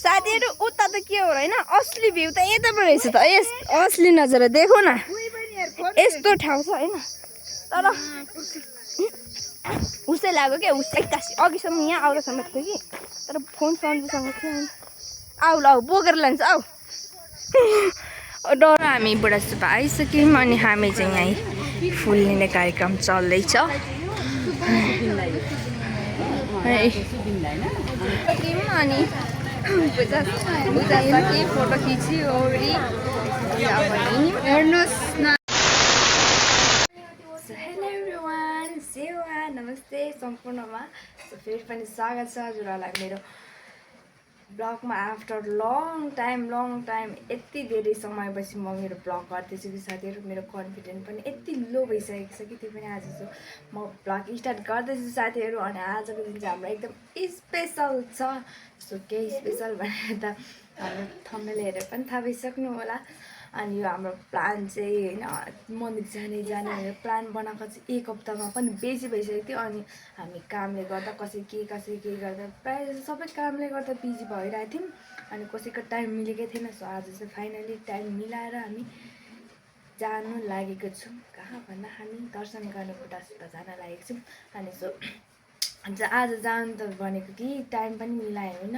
साथीहरु उता त के हो र हैन असली भ्यू त यता पो रहेछ त यस असली नजारा देखो न यस्तो ठाउँ छ हैन तर उसै लाग्यो के उस एक्कासी अघिसम्म यहाँ आउला समेत थियो कि तर फोन सन्जुसँग थियो आउ ल बोकेर लान्छ आउ डर हामी बुढासुब्बा आइसक्यौँ अनि हामी चाहिँ यहीँ फुल लिने कार्यक्रम चल्दैछ अनि पूजा सके फोटो खिच्यो ओरी हेर्नुहोस् न हेलो एभ्रिवान सेवा नमस्ते सम्पूर्णमा फेरि पनि स्वागत छ हजुरहरूलाई मेरो ब्लगमा आफ्टर लङ टाइम यति धेरै समयपछि म मेरो ब्लग गर्दैछु कि साथीहरू मेरो कन्फिडेन्ट पनि यति लो भइसकेको छ कि त्यो पनि आज चाहिँ म ब्लग स्टार्ट गर्दैछु साथीहरू अनि आजको दिन चाहिँ हाम्रो एकदम स्पेसल छ सो केही स्पेसल भनेर त हाम्रो थम्बनेल हेरेर पनि थाहा भइसक्नु होला अनि यो हाम्रो प्लान चाहिँ होइन मन्दिर जाने भनेर प्लान बनाएको चाहिँ एक हप्तामा पनि बेसी भइसकेको थियो अनि हामी कामले गर्दा कसै के गर्दा प्रायः सबै कामले गर्दा बिजी भइरहेको थियौँ अनि कसैको टाइम मिलेकै थिएन सो आज चाहिँ फाइनली टाइम मिलाएर हामी जानु लागेको छौँ कहाँ भन्दा हामी दर्शन गर्न बुढासुब्बा जान लागेको छौँ अनि सो आज जानु त भनेको कि टाइम पनि मिलायो होइन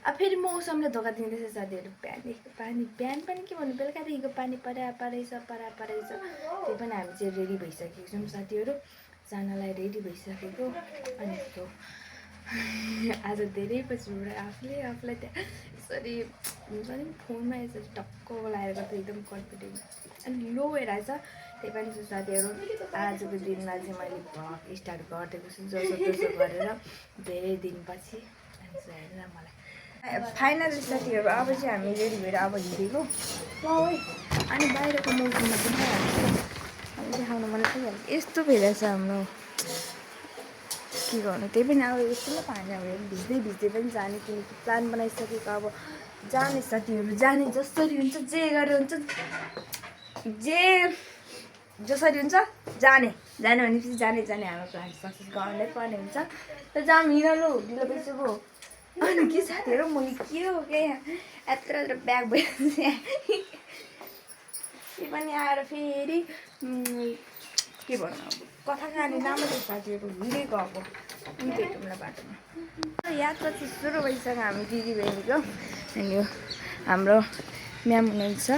अब फेरि मौसमले धोका दिँदैछ साथीहरू बिहान पनि के भन्नु बेलुकादेखिको पानी परेछ त्यही पनि हामी चाहिँ रेडी भइसकेको छौँ साथीहरू जानलाई रेडी भइसकेको अनि त्यो आज धेरै पछिबाट आफूलाई त्यहाँ यसरी हुन्छ नि फोनमा यसरी टक्क लगाएर गर्दा एकदम कन्फिडेन्ट अनि लो भइरहेछ त्यही पनि चाहिँ साथीहरू आजको दिनमा चाहिँ मैले भ्लग स्टार्ट गरिदिएको छु जसो गरेर धेरै दिनपछि हेरेर मलाई फाइनल साथीहरू अब चाहिँ हामी रेडी भएर अब हिँडेको अनि बाहिरको मौसममा पनि हामी देखाउनु मन लागिहाल्यो यस्तो भइरहेछ हाम्रो के गर्नु त्यही पनि अब यस्तो पानी अब भिज्दै पनि जाने किनकि प्लान बनाइसकेको अब जाने साथीहरू जाने जसरी हुन्छ जे गरेर हुन्छ जसरी हुन्छ जाने भनेपछि जाने हाम्रो प्लान सक्सेस गर्नै पर्ने हुन्छ त जाम हिँड्नु ढिलो भइसक्यो अनि के साथीहरू म के हो क्या यत्रो ब्याग भइरहेको के पनि आएर फेरि के भन्नु अब कथा खाने राम्रो साथीहरू हिँडेको अब भेटौँला बाटोमा यात्रा चाहिँ सुरु भइसक्यो हामी दिदी बहिनीको अनि यो हाम्रो म्याम हुनुहुन्छ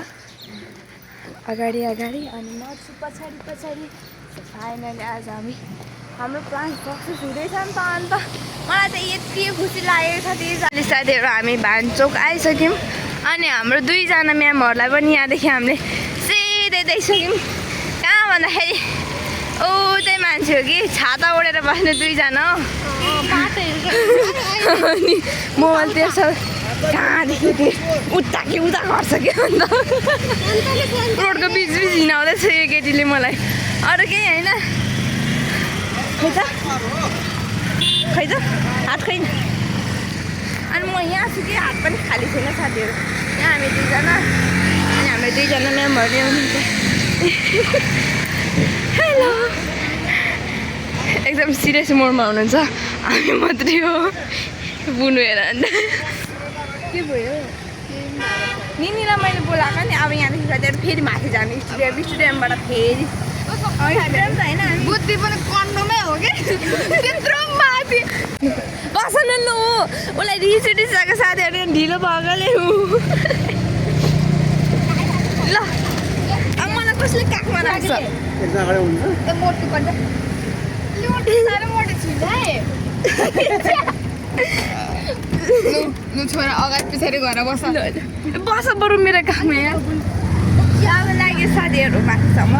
अगाडि अनि म छु पछाडि फाइनली आज हाम्रो प्लान सक्सेस हुँदैछ नि त अन्त मलाई चाहिँ यति खुसी लागेको छ त्यही साथीहरू हामी भान्चोक आइसक्यौँ अनि हाम्रो दुईजना म्यामहरूलाई पनि यहाँदेखि हामीले सिधै देखिसक्यौँ कहाँ भन्दाखेरि त्यही मान्छे हो कि छाता ओढेर बस्ने दुईजना हो अनि मोबाइल त्यसो कहाँदेखि उता कि उता गर्छ कि अन्त रोडको बिच हिँडाउँदैछ यो केटीले मलाई अरू केही होइन खै त हात खैन अनि म यहाँ छु कि हात पनि खाली छैन साथीहरू यहाँ हामी दुईजना अनि हाम्रो दुईजना म्यामहरू हुनुहुन्छ हेलो एकदम सिरियस मोडमा हुनुहुन्छ हामी मात्रै हो बुनु हेर अन्त के भयो निनीलाई मैले बोलाएको नि अब यहाँदेखि साथीहरू फेरि माथि जाने स्टेडियमबाट फेरि होइन बुद्धि पनि कन्डोमै हो कि त्यत्रो माथि बस्नु न हो उसलाई रिस उठिसक्यो साथीहरू ढिलो भएकोले हो ल अब मलाई कसले काखमा राख्छ छोरा अगाडि पछाडि गएर बस बरु मेरो काखमा अब लाग्यो साथीहरू माथिसम्म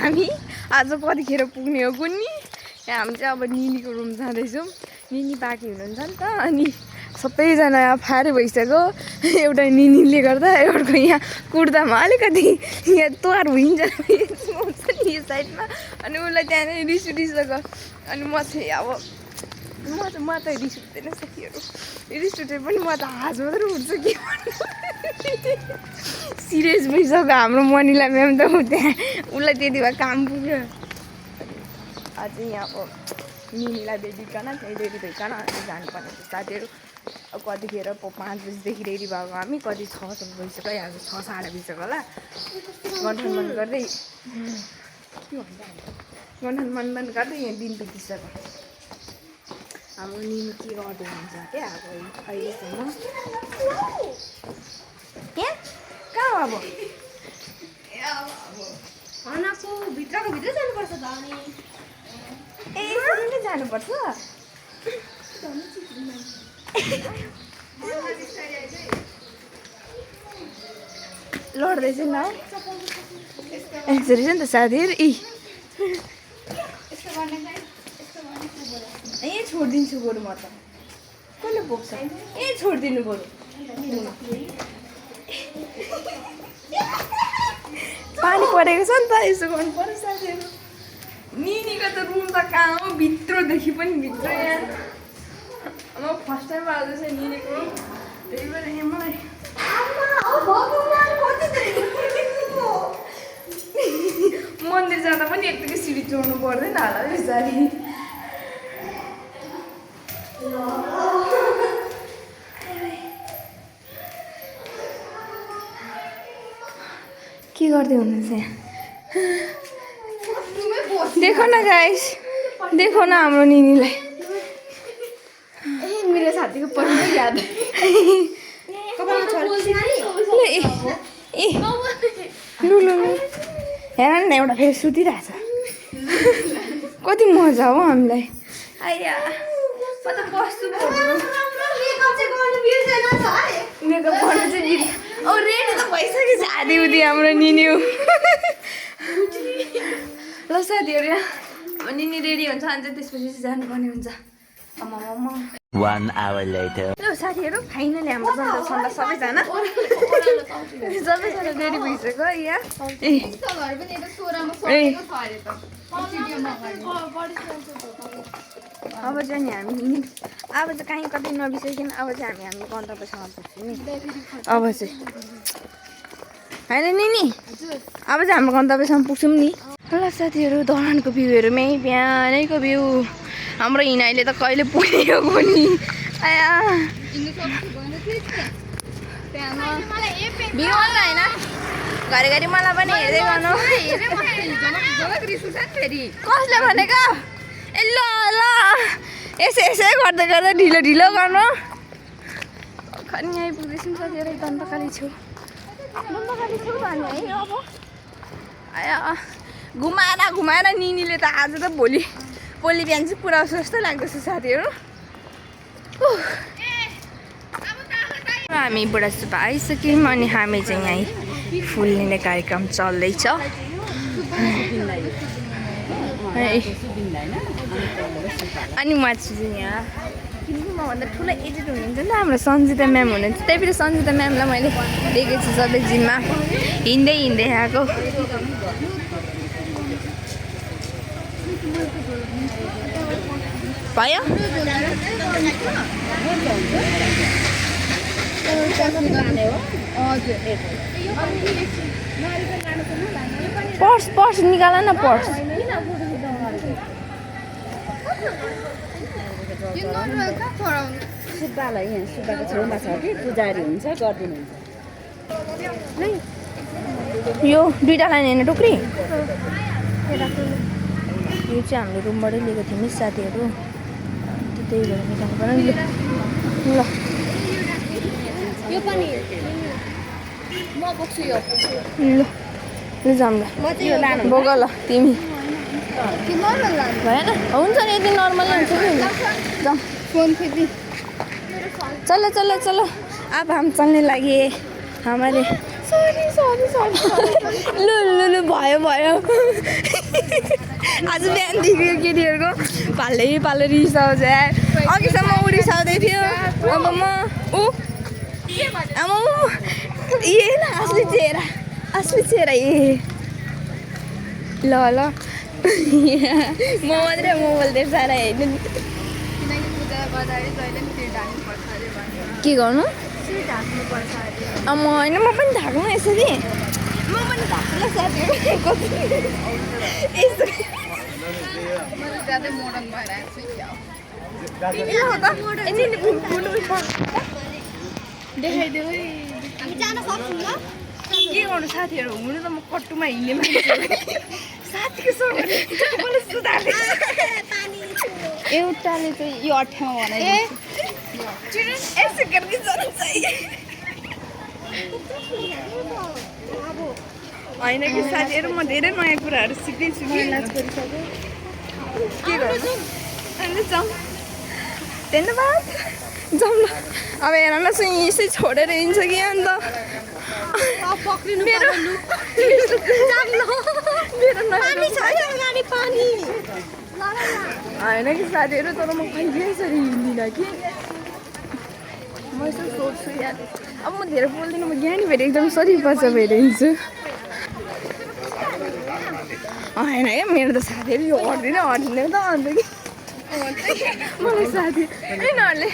हामी आज कतिखेर पुग्ने हो कुन्नी हामी चाहिँ अब निनीको रुम जाँदैछौँ निनी बाँकी हुनुहुन्छ नि त अनि सबैजना फारे भइसक्यो एउटा निनीले गर्दा एउटा यहाँ कुर्तामा अलिकति यहाँ तोहार भइन्छ नि यो साइडमा अनि उसलाई त्यहाँनिर रिस उठिसक्यो अनि म चाहिँ अब म त रिस उठ्दैन साथीहरू रिस उठे पनि म त हाँस मात्रै उठ्छु के सिरियस भइसक्यो हाम्रो मनिला म्याम त त्यहाँ उसलाई त्यति भए काम पुग्यो अझै यहाँ अब निनीलाई भेटिकन त्यही रेडी भइकन अनि जानुपर्ने थियो साथीहरू। अब कतिखेर 5 बजीदेखि रेडी भएको हामी कति 6 भइसक्यो यहाँ 6 साढे भइसक्यो होला। गठन मन गर्दै यहाँ दिन बितिसक्यो। हाम्रो निनी के गर्दै हुन्छ क्या अब अहिलेसम्म त्यहाँ कहाँ अब खानाको भित्रको भित्र जानुपर्छ त अनि ए यसरी नै जानुपर्छ। लड्दैछ नि यसरी छ नि त साथीहरू। ए छोडिदिन्छु बरु म त कसले बोक्छ ए छोडिदिनु बरु पानी परेको छ नि त यसो गर्नु पर्यो साथीहरू। निनीको त रुम त कहाँ हो भित्रदेखि पनि भित्र यहाँ म फर्स्ट टाइम आउँदैछ निनीको रुम त्यही भएर यहाँ मलाई मन्दिर जाँदा पनि यत्तिकै सिडी चढ्नु पर्दैन होला बिस्तारै। के गर्दै हुनुहुन्छ यहाँ देखो न गाइस देखो न हाम्रो निनीलाई। मेरो साथीको पहिलो याद लु हेर न एउटा फेरि सुतिरहेछ कति मजा हो हामीलाई। आइया म त बस्छु मेकअप गर्नु चाहिँ रेडी त भइसकेछ आधी उधी हाम्रो निनी हो। ल साथीहरू यहाँ निनी रेडी हुन्छ अनि चाहिँ त्यसपछि चाहिँ जानुपर्ने हुन्छ। आमा 1 hour later. ल साथीहरू फाइनली हाम्रो सन्दा सबैजना रेडी भइसक्यो यहाँ। अब चाहिँ नि हामी अब चाहिँ कहीँ कतै नबिसाइकन अब चाहिँ हामी गन्तव्यसम्म पुग्छौँ नि। अब चाहिँ होइन निनी अब चाहिँ हाम्रो गन्तव्यसम्म पुग्छौँ नि। ल साथीहरू धरानको भ्यूहरू मै बिहानैको भ्यू हाम्रो हिँडाइले त कहिले पुगेको नि आया भ्यू होइन घरिघरि मलाई पनि हेर्दै गर्नु कसले भनेको ए ल ल यसै गर्दै गर्दै ढिलो ढिलो गर्नु। खनि आइपुग्दैछौँ साथीहरू दन्तकाली छु भने है अब आया घुमाएर निनीले त आज त भोलि बिहान चाहिँ पुऱ्याउँछ जस्तो लाग्दैछ साथीहरू। हामी बुढासुब्बा आइसक्यौँ अनि हामी चाहिँ यहीँ फुल लिने कार्यक्रम चल्दैछ। अनि म चाहिँ यहाँ किनकि मभन्दा ठुलो एजेड हुनुहुन्छ नि त हाम्रो सन्जिता म्याम हुनुहुन्छ त्यही भएर सन्जिता म्यामलाई मैले देखेको छु सधैँ जिममा हिँड्दै आएको। भयो पर्स निकाल न पर्स सुब्बालाई यहाँ सुब्बाको छेउमा छ कि पुजारी हुन्छ गरिदिनुहुन्छ। यो दुईवटा लाने होइन टोक्री यो चाहिँ हामीले रुमबाटै लिएको थियौँ नि साथीहरू त्यही भएर निकाल्नु पर्यो नि। ल यो पनि म बोक्छु यो ल जाऊँ ल बोक ल तिमी भएन हुन्छ नि यति नर्मल हुन्छ कि जाऊँ फोन फेरि चलो अब हम चल्ने लागि हमारे सरी लु भयो आज बिहानदेखि केटीहरूको पालो रिसाउँछ अघिसम्म ऊ रिसाउँदै थियो अब म ए न असली चेहरा ए ल म मात्रै मोबाइल देखाएर हेर्नु के गर्नु म होइन म पनि ढाक्नु यसरी म पनि ढाक्नु साथीहरू देखाइदेऊ के गर्नु साथीहरू हुनु त म कट्टुमा हिँड्ने मान्छे साथीको सँग मलाई सुधार्ने एउटाले चाहिँ यो अठ्याउँ भने ऐसे करके जाना चाहिए होइन कि साथीहरू म धेरै नयाँ कुराहरू सिक्दैछु के गर्नु अनि जाउँ धन्यवाद जाउँ न अब हेर न यसै छोडेर हिँड्छ कि अन्त मेरो होइन कि साथीहरू तर म कहिले यसरी हिँड्दिनँ कि म यसो सोच्छु यार अब म धेरै बोल्दिनँ म ज्ञानी भएर एकदम सरिफ बच्चा भएर हिँड्छु होइन क्या मेरो त साथीहरू यो अड्दिनँ त अन्त कि मलाई साथी यिनीहरूले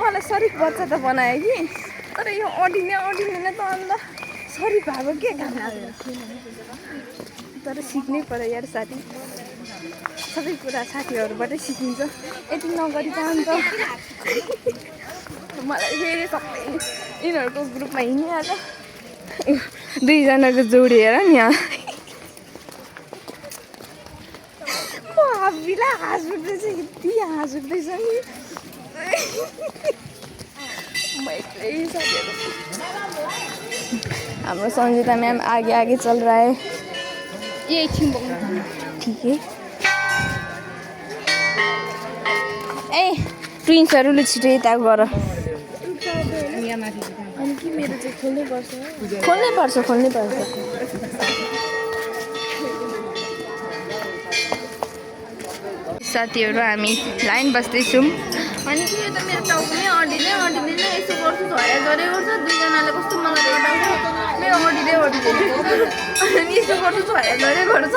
मलाई सरिफ बच्चा त बनायो कि तर यो अडिँदैन त अन्त सरिफ भएको के काम तर सिक्नै पऱ्यो यार साथी सबै कुरा साथीहरूबाटै सिकिन्छ यति नगरी त अन्त मलाई फेरि सबै यिनीहरूको ग्रुपमा हिँडिहाल्छ दुईजनाको जोडिएर नि यहाँ म आफैलाई हाँस उठ्दैछ यति हाँस उठ्दैछ नि म एक्लै साथीहरू हाम्रो सन्जिता मैम आगे आगे चल रहा है ये एकछिन ठीक है ए प्रिन्सहरूले छिटो यता गर अनि कि मेरो चाहिँ खोल्नै पर्छ साथीहरू हामी लाइन बस्दैछौँ अनि कि यो त मेरो टाउकोमै अडिँदैन यसो गर्छु झरे गर्छ दुईजनाले कस्तो मलाई रटाउँछ मेरो अडिँदैन अनि यसो गर्छु झरे गर्छ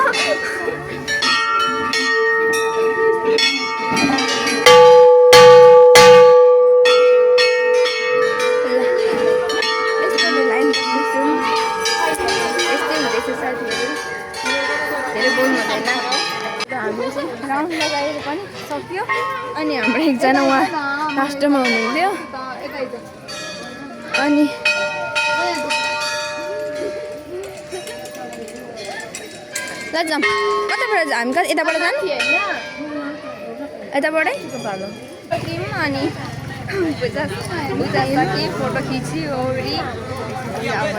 राउन्ड लगाएर पनि सक्यो अनि हाम्रो एकजना उहाँ लास्टमा हुनुहुन्थ्यो अनि ल जाऊँ कताबाट हामी कहाँ यताबाट जानु यताबाटै अनि बुझा सके फोटो खिचिवरी अब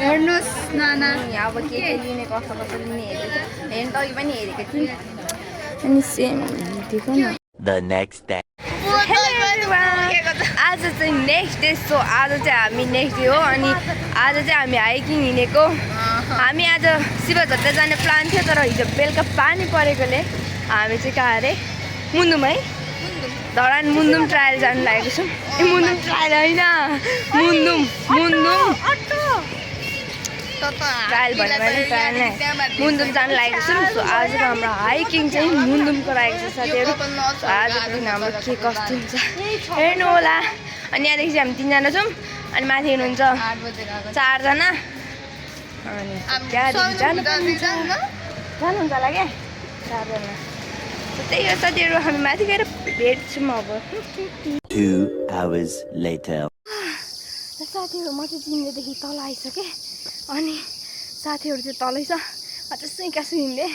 हेर्नुहोस् नाना अब के लिने कस्तो लिने हेर्नु त अघि पनि हेरेको थिएँ अनि सेम देखो न The next day. आज चाहिँ नेक्स्ट डे सो आज चाहिँ हामी नेक्स्ट डे हो अनि आज चाहिँ हामी हाइकिङ हिँडेको हामी आज शिवझट्टा जाने प्लान थियो तर हिजो बेलुका पानी परेकोले हामी चाहिँ कहाँ अरे मुन्दुम है धरान मुन्दुम ट्रायल जानु लागेको छौँ ए मुन्दुम ट्रायल होइन मुन्दुम ट्रायल भन्यो भने ट्रायल नै मुन्दुम जानु लागेको छौँ सो आजको हाम्रो हाइकिङ चाहिँ मुन्दुमको लागेको छ साथीहरू आजको दिन हाम्रो के कस्तो हुन्छ हेर्नु होला अनि यहाँदेखि चाहिँ हामी 3 जना छौँ अनि माथि हुनुहुन्छ 4 जना अनि त्यहाँदेखि जानुहुन्छ होला क्या 4 जना त्यही हो साथीहरू हामी माथि गएर भेट्छौँ अब 2 hours later. साथीहरू म चाहिँ जिन्ददेखि तल आइसकेँ अनि साथीहरू चाहिँ तलै छ म चाहिँ सुइँकासु हिँड्दै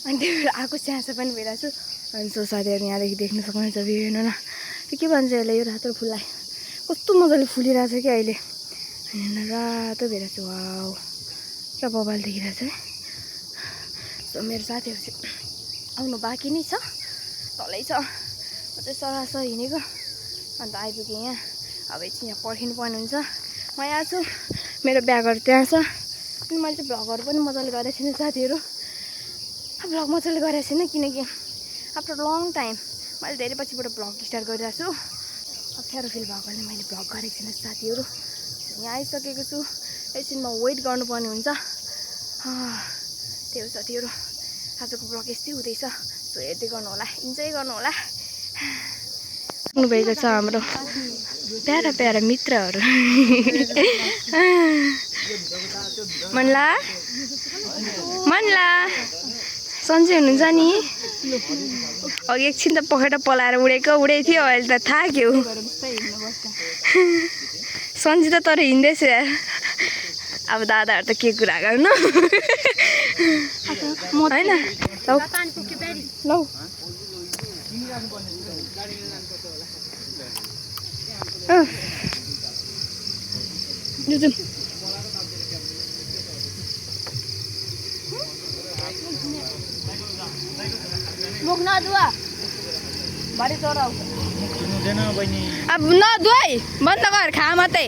अनि त्यही भएर आएको स्याहार पनि भइरहेको छु अनि सो साथीहरू यहाँदेखि देख्न सक्नुहुन्छ भ्यू हेर्नु न त्यो के भन्छ यसलाई यो रातो फुललाई कस्तो मजाले फुलिरहेको छ क्या अहिले अनि रातो भइरहेको छ वाउ र बबाल देखिरहेको छ है सो मेरो साथीहरू चाहिँ आउनु बाँकी नै छ तलै छ म चाहिँ सरासर हिँडेको अन्त आइपुगेँ यहाँ अब एकछिन यहाँ पर्खिनु पर्ने हुन्छ म यहाँ छु मेरो ब्यागहरू त्यहाँ छ अनि मैले चाहिँ भ्लगहरू पनि मजाले गरेको छैन साथीहरू भ्लग मजाले गरेको छैन किनकि आफ्टर लङ टाइम मैले धेरै पछिबाट भ्लग स्टार्ट गरिरहेको छु अप्ठ्यारो फिल भएकोले मैले भ्लग गरेको छैन साथीहरू यहाँ आइसकेको छु एकछिनमा वेट गर्नुपर्ने हुन्छ त्यही हो साथीहरू आजको भ्लग यस्तै हुँदैछ सो हेर्दै गर्नु होला इन्जोय गर्नु होला भएको छ हाम्रो प्यारा प्यारा मित्रहरू मनला सन्चै हुनुहुन्छ नि अघि एकछिन त पखेटा पलाएर उडेको थियो अहिले त थाक्यो सन्जिता तर हिँड्दैछ यार अब दादाहरू त के कुरा गर्नु होइन लौ मुख नधुवा भरे चोर आउँछ अब नधुवा है बन्द गर खा मात्रै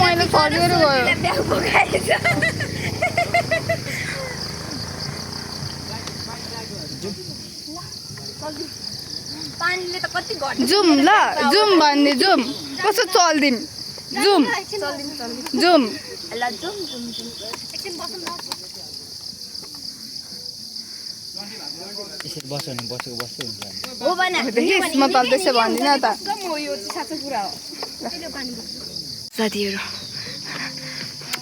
मैले छोडेर गयो पानीले त कति घट्छ जुम ल जुम भन्ने जुम कसो चल्दिम जुम जुम ल जुम जुम जुम एकछिन बसौँ न यसरी बस्यो भने बसेको बस्दै हुन्छ हो भने म त त्यसै भन्दिनँ त यो साँचो कुरा हो साथीहरू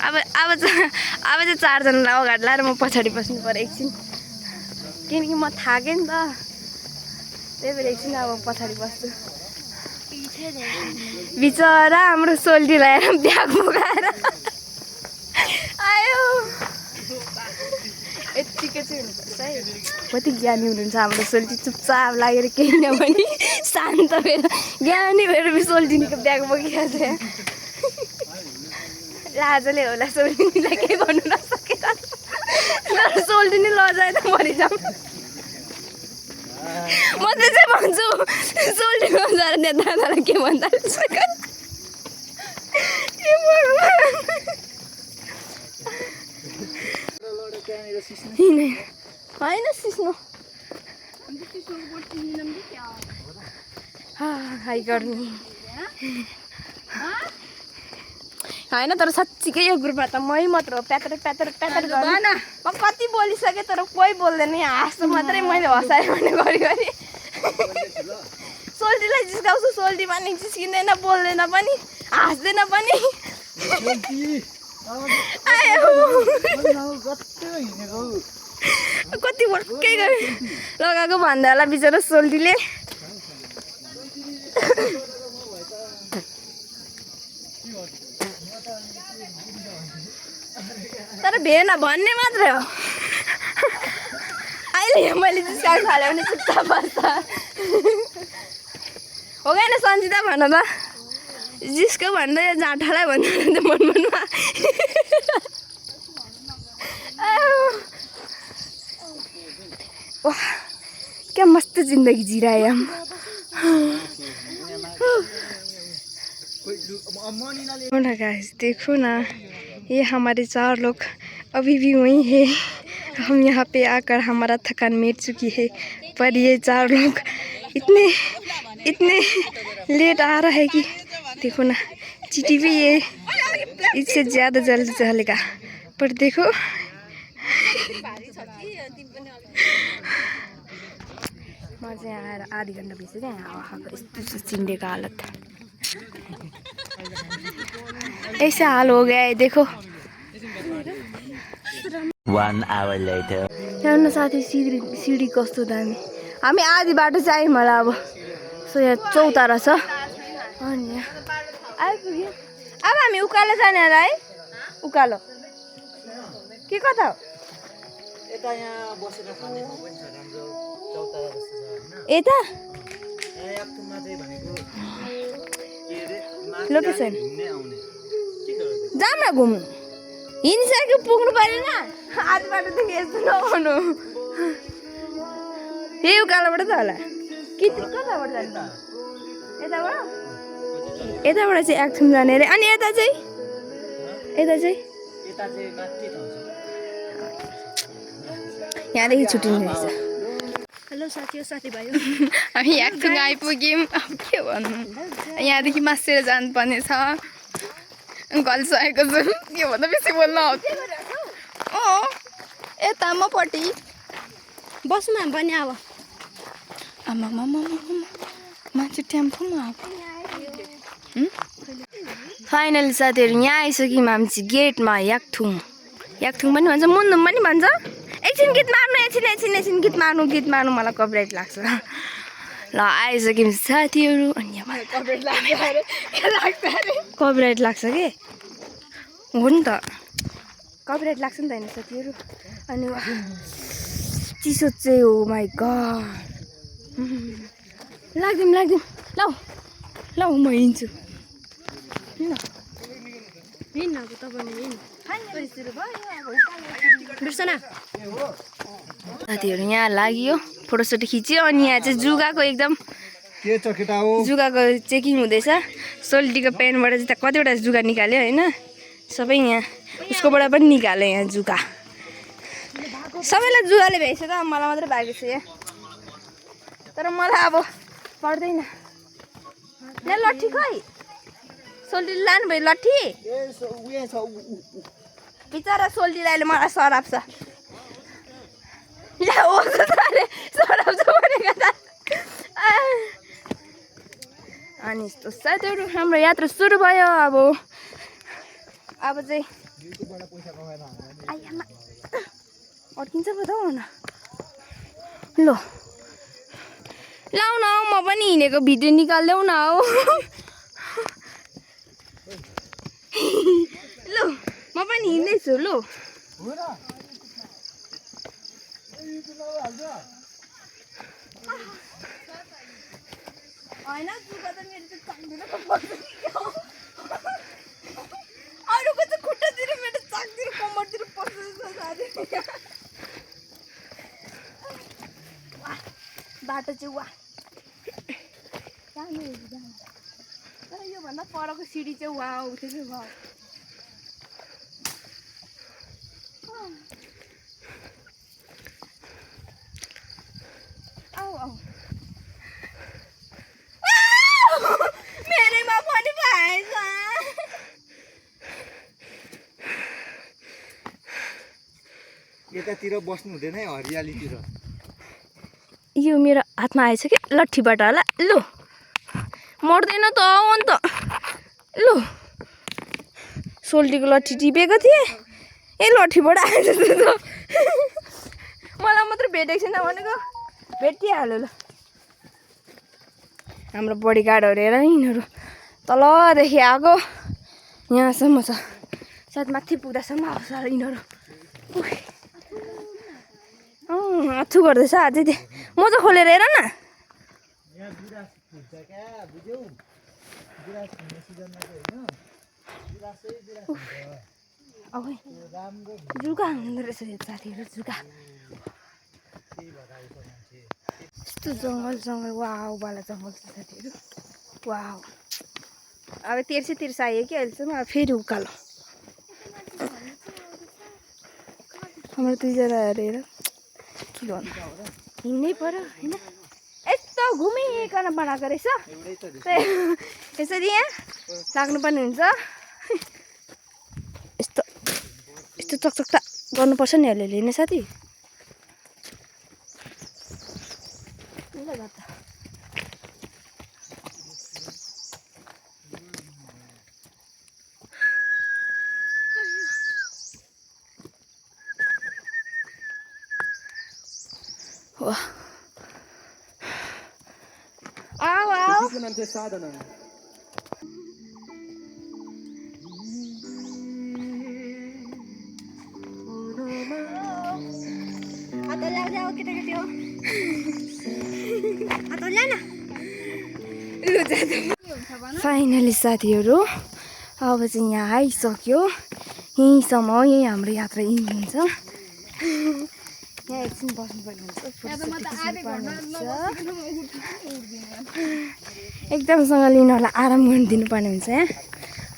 अब चाहिँ चारजनालाई अगाडि लाएर म पछाडि बस्नु पर्यो एकछिन किनकि म थाकेँ नि त त्यही भएर एकछिन अब पछाडि बस्छु बिचरा हाम्रो सोल्टी लगाएर ब्याग बोकाएर आयो यत्तिकै चाहिँ हुनुपर्छ है कति ज्ञानी हुनुहुन्छ हाम्रो सोल्टी चुपचाप लागेर केही नभने शान्त भएर ज्ञानी भएर सोल्टिनीको ब्याग बोकिरहेको छ लाजले होला सोल्टिनीलाई केही भन्नु नसकेर सोल्टिनी लजाए त मरिजाउँ म त्यसै भन्छु सोल्टी लजाएर त्यहाँ दादालाई के भन्दा होइन सिस्नो हाई गर्ने होइन तर साँच्चीकै यो ग्रुपमा त मै मात्र हो प्यातर प्यातर प्यातर गर्न म कति बोलिसकेँ तर कोही बोल्दैन हाँस्नु मात्रै मैले हँसाएँ भने घरिघरि सोल्टीलाई जिस्काउँछु सोल्टी पनि जिस्किँदैन बोल्दैन पनि हाँस्दैन पनि कति वर्कै लगाएको भन्दा होला बिचरा सोल्टीले तर भेन भन्ने मात्रै हो अहिले मैले जिस्काउनु थाल्यो भने चुपचाप बस्छ हो कि होइन सन्जिता भन त जिस्को भन्दै जाँठालाई भन्दा मनमा वाह क्या मस्त जिंदगी जी रहे हम गाइस देखो ना ये हमारे 4 लोग अभी भी वहीं है हम यहाँ पे आकर हमारा थकान मिट चुकी है पर ये 4 लोग इतने लेट आ रहा है कि देखो ना चीटी भी ये इससे ज़्यादा जल्दी चलेगा पर देखो म चाहिँ आएर आधी घन्टा भइसक्यो हावा खाएको यस्तो चिन्डेको हालत ऐसा हाल हो गया है देखो 1 hour later. हेर्नु साथी सिडी कस्तो दामी हामी आधी बाटो चाहिँ आयौँ होला अब सो यहाँ चौतारा छ अनि यहाँ आइपुग्यो अब हामी उकालो जाने होला है उकालो के कता हो यता यहाँ बसेर खाने ठाउँ पनि छ राम्रो चौतारा जस्तो छ हैन यता यहाँ याक्थुममा चाहिँ भनेको के रे लोकेसन घुम्ने आउने के गर्नु जाम न घुम्नु हिँडिसक्यो पुग्नु परेन आधी बाटोदेखि यस्तो नभन्नु यही उकालोबाट त होला कि कताबाट जाने यताबाट यताबाट चाहिँ याक्थुम जाने अरे अनि यता चाहिँ यता चाहिँ कति ठाउँ छ यहाँदेखि छुट्टिने रहेछ हेलो साथीभाइ हामी याक्थुङ आइपुग्यौँ अब के भन्नु यहाँदेखि मासेर जानुपर्ने छ गल्सकेको छु के भन्दा बेसी बोल्न आउँछ यता मपट्टि बस्नु पनि अब आमा मान्छे टेम्पोमा अब फाइनली साथीहरू यहाँ आइसक्यौँ हामी चाहिँ गेटमा याक्थुङ याकथुङ पनि भन्छ मुन्दुम पनि भन्छ एकछिन गीत मार्नु एकछिन गीत मार्नु मलाई कपिराइट लाग्छ ल आइसक्यौँ साथीहरू अनि कपिराइट लाग्छ के हो नि त कपिराइट लाग्छ नि त होइन साथीहरू अनि चिसो चाहिँ हो माई गड लाग्दिउँ ल म हिँड्छु साथीहरू यहाँ लाग्यो फोटोसोटो खिच्यो अनि यहाँ चाहिँ जुगाको एकदम जुगाको चेकिङ हुँदैछ सोल्टीको पेनबाट चाहिँ कतिवटा जुगा निकाल्यो होइन सबै यहाँ उसकोबाट पनि निकाल्यो यहाँ जुगा सबैलाई जुगाले भ्याइछ त मलाई मात्रै भएको छ यहाँ तर मलाई अब पर्दैन यहाँ लट्ठी खै सोल्टी लानुभयो लट्ठी बिचरा सोल्टी दाइले मलाई सराप्छ अनि यस्तो साथीहरू हाम्रो यात्रा सुरु भयो अब चाहिँ अड्किन्छ पो त हौ न ल लाउ न म पनि हिँडेको भिडियो निकाल्देऊ न हौ ल म पनि हिँड्दैछु लु होइन जुगा त मेरो चाहिँ चाक्दिन अरूको चाहिँ खुट्टातिर मेरो चाकतिर कम्मरतिर पस्छ साथी बाटो चाहिँ वा तर योभन्दा परको सिडी चाहिँ वा त्यो चाहिँ वा मेरैमा पनि भएछ यतातिर बस्नु हुँदैन है हरियालीतिर यो मेरो हातमा आएछ कि लट्ठीबाट होला लु मर्दैन त अन्त लु सोल्टीको लट्ठी टिपेको थिएँ ए लट्ठीबाट आएछ त मलाई मात्रै भेटेको छैन भनेको भेटिहाल्यो ल हाम्रो बडी गार्डहरू हेर यिनीहरू तलदेखि आएको यहाँसम्म छ सायद माथि पुग्दासम्म आउँछ यिनीहरू अथु गर्दैछ अझै त्यो मोजा खोलेर हेर न जुगा हुँदो रहेछ साथीहरू जुगा यस्तो जङ्गल वाउ बाला जङ्गल छ साथीहरू वाउ अब तिर्स आयो कि अहिलेसम्म अब फेरि उकालो हाम्रो दुईजना हेरेर के गर्नु हिँड्नै पऱ्यो होइन यस्तो घुमिकन बनाएको रहेछ यसरी यहाँ लाग्नुपर्ने हुन्छ यस्तो चकचक्ता गर्नुपर्छ नि अलिअलि होइन साथी साधन फाइनली साथीहरू अब चाहिँ यहाँ आइसक्यो यहीँसम्म हो यही हाम्रो यात्रा यहीँ हुन्छ यहाँ एकछिन बस्नुपर्ने हुन्छ एकदमसँगले यिनीहरूलाई आराम गर्न दिनुपर्ने हुन्छ यहाँ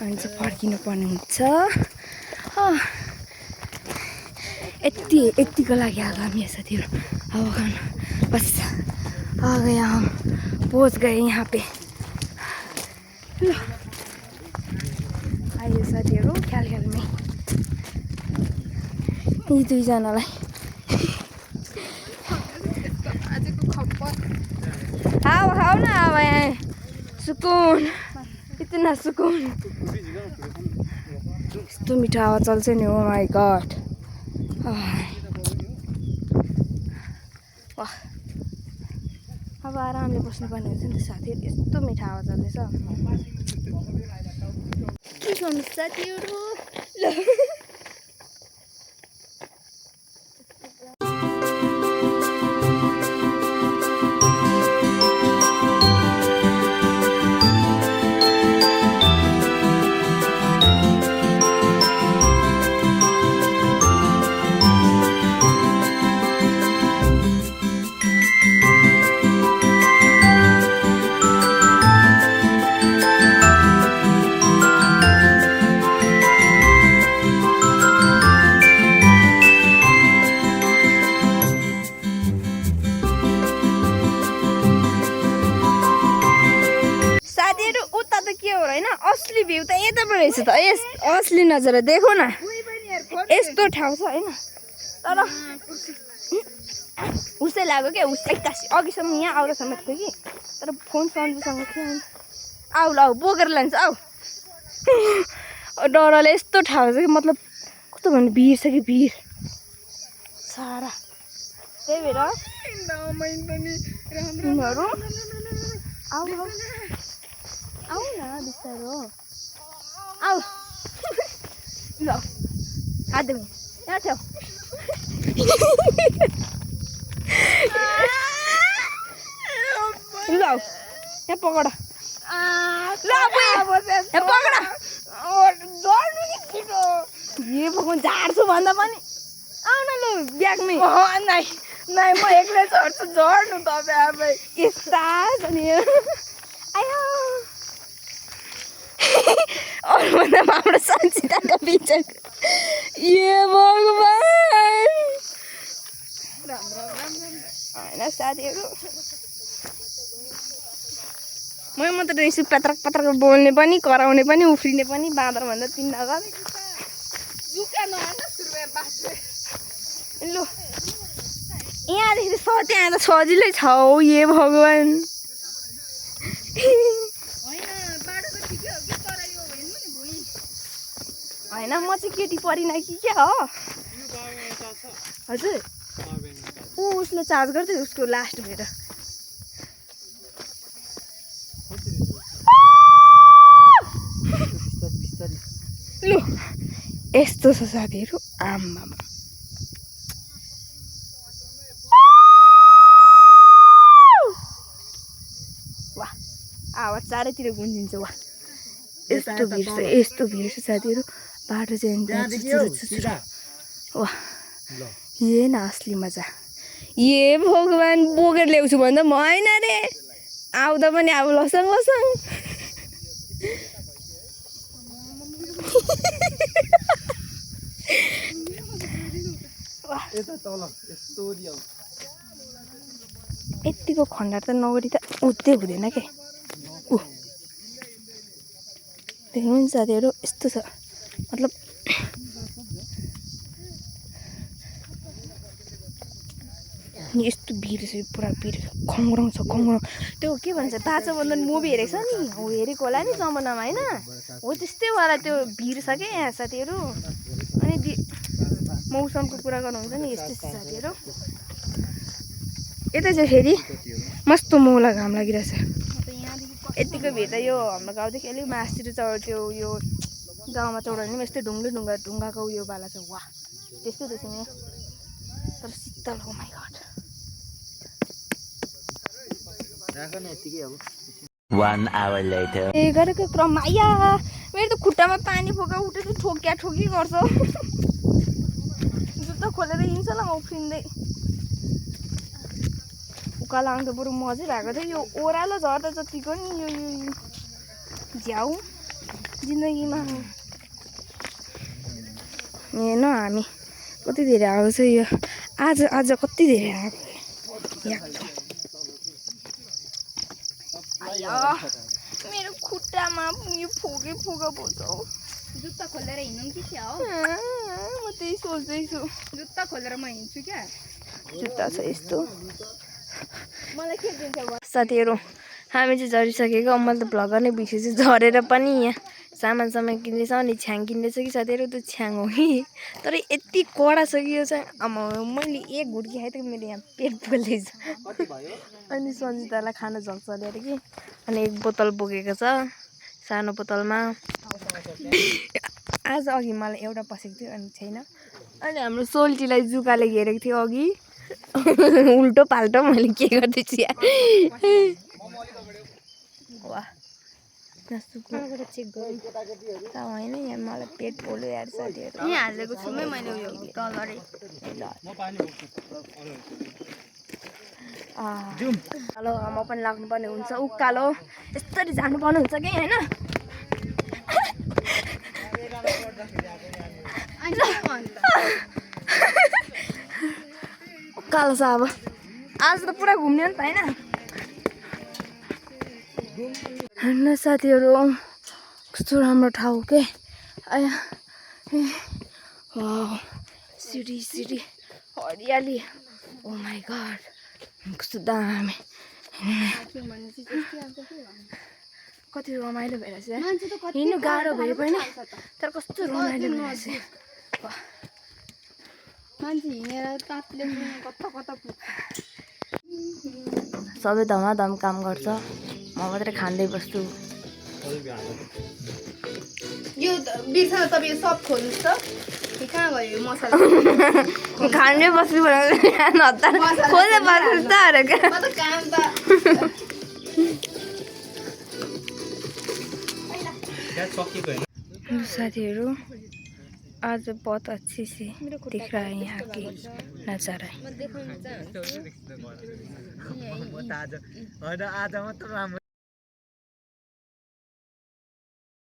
अनि चाहिँ फर्किनु पर्ने हुन्छ यतिको लागि आएको हामी यहाँ साथीहरू अब खानु बस आ गए हम पहुँच गए यहाँ पे ल आइयो साथीहरू ख्यालमै यी दुईजनालाई खाऊ न अब यहाँ सुकुन इतना सुकुन यस्तो मिठो हावा चल्छ नि हो माई गड वाह अब आरामले बस्नुपर्ने हुन्छ नि त साथीहरू यस्तो मिठो हावा चल्दैछ के गर्नु साथीहरू ल असली भ्यू त यताबाट रहेछ त असली नजारा देखो न यस्तो ठाउँ छ होइन तर उसै लाग्यो क्या उस एक्कासी अघिसम्म यहाँ आउँदासम्म थियो कि तर फोन सन्जुसँग थियो आऊ ल बोकेर लान्छ आऊ डरले यस्तो ठाउँ छ कि मतलब कस्तो भन्नु भिड छ कि भिड सारा त्यही भएर यिनीहरू आऊ आऊ न बिस्तारो आऊ ल हात देऊ यहाँ ठेउ ल यहाँ पकड भगवान झार्छु भन्दा पनि आऊ न ल ब्यागमै नै म एक्लै झर्छु झर्नु तपाईँ आफै यस्ता छ नि आयो अरूभन्दा हाम्रो सन्चिताको पिक्चर ये भगवान होइन साथीहरू म मात्र रहेछु पत्रक पत्रक बोल्ने पनि कराउने पनि उफ्रिने पनि बाँदरभन्दा 3 नगर लु यहाँदेखि त्यहाँ त सजिलै छ हौ ये भगवान होइन म चाहिँ केटी परिन कि क्या हो हजुर ऊ उसले चार्ज गर्दै उसको लास्ट भेट लु यस्तो छ साथीहरू आम्मा वाह आवाज चारैतिर गुन्जिन्छ वाह यस्तो भिड छ साथीहरू बाटो चाहिँ वाह ये न असली मजा ये भगवान बोकेर ल्याउँछु भन्दा म होइन रे आउँदा पनि अब लसङ लसङ यतिको खण्डार त नगरी त उठ्दै हुँदैन के ऊ देख्नुहुन्छ साथीहरू यस्तो छ मतलब यस्तो भिड छ पुरा भिड खङ्ग्रङ छ खङ्ग्रङ त्यो के भन्छ ताजबन्धन मुभी हेरेको छ नि हो हेरेको होला नि जमानामा होइन हो त्यस्तैवाला त्यो भिड छ क्या यहाँ साथीहरू अनि मौसमको कुरा गर्नुहुन्छ नि यस्तै साथीहरू यता चाहिँ फेरि मस्तो मौला घाम लागिरहेछ यतिको भिड त यो हाम्रो गाउँदेखि अलिक मासतिर त्यो यो गाउँमा चौडानी पनि यस्तै ढुङ्गाको उयो वाला छ वाह त्यस्तै रहेछ नि तर शीतल हो माइ गॉड 1 hour later ए गरेको क्रममा आया मेरो त खुट्टामा पानी फोका उठेर ठोकी गर्छ जुत्ता खोलेर हिँड्छ ल उफ्रिँदै उकालो आउँदा बरु मजै भएको थियो यो ओह्रालो झर्दा जतिको नि यो झ्याउ जिन्दगीमा हेर्न हामी कति धेरै आउँछ यो आज कति धेरै आएको मेरो खुट्टामा यो फोका पर्छ हौ जुत्ता खोलेर हिँड्नु कि क्या हो म त्यही सोच्दैछु जुत्ता खोलेर म हिँड्छु क्या जुत्ता छ यस्तो मलाई के दिन्छ साथीहरू हामी चाहिँ झरिसकेको मैले त भ्लगर नै बिर्सेछु झरेर पनि यहाँ सामान किन्दैछ अनि छ्याङ किन्दैछ कि साथीहरू त्यो छ्याङ हो कि तर यति कडा छ कि यो चाहिँ मैले एक घुट्की खाएँ त मेरो यहाँ पेट पोल्दैछ अनि सन्जितालाई खान झक्छ अरे कि अनि एक बोतल बोकेको छ सानो बोतलमा आज अघि मलाई एउटा पसेको थियो अनि छैन अनि हाम्रो सोल्टीलाई जुकाले घेरेको थियो अघि उल्टो पाल्टो मैले के गर्दैछु यार वाह चेक गरेँ त होइन यहाँ मलाई पेट पोल्यो यार साथीहरू यहाँ हालेको छुमै मैले उयो तल अरे हेलो म पनि लाग्नुपर्ने हुन्छ उकालो यस्तरी जानुपर्ने हुन्छ कि होइन उकालो छ अब आज त पुरा घुम्ने हो नि त होइन हेर्नु साथीहरू कस्तो राम्रो ठाउँ के सिडी हरियाली ओ माई गड कस्तो दामी कति रमाइलो भइरहेछ हिँड्नु गाह्रो भए पनि तर कस्तो रमाइलो भइरहेछ मान्छे हिँडेर तातले कता कता सबै धमाधम काम गर्छ म मात्रै खाँदै बस्छु यो बिर्सन तपाईँ सब खोल्नुहोस् त कहाँ गयो मसला खाँदै बस्नु खोल्दै बस्नु त काम त साथीहरू आज बहुत अच्छी से दिख रहा है यहाँ की नजारा आज मात्र राम्रो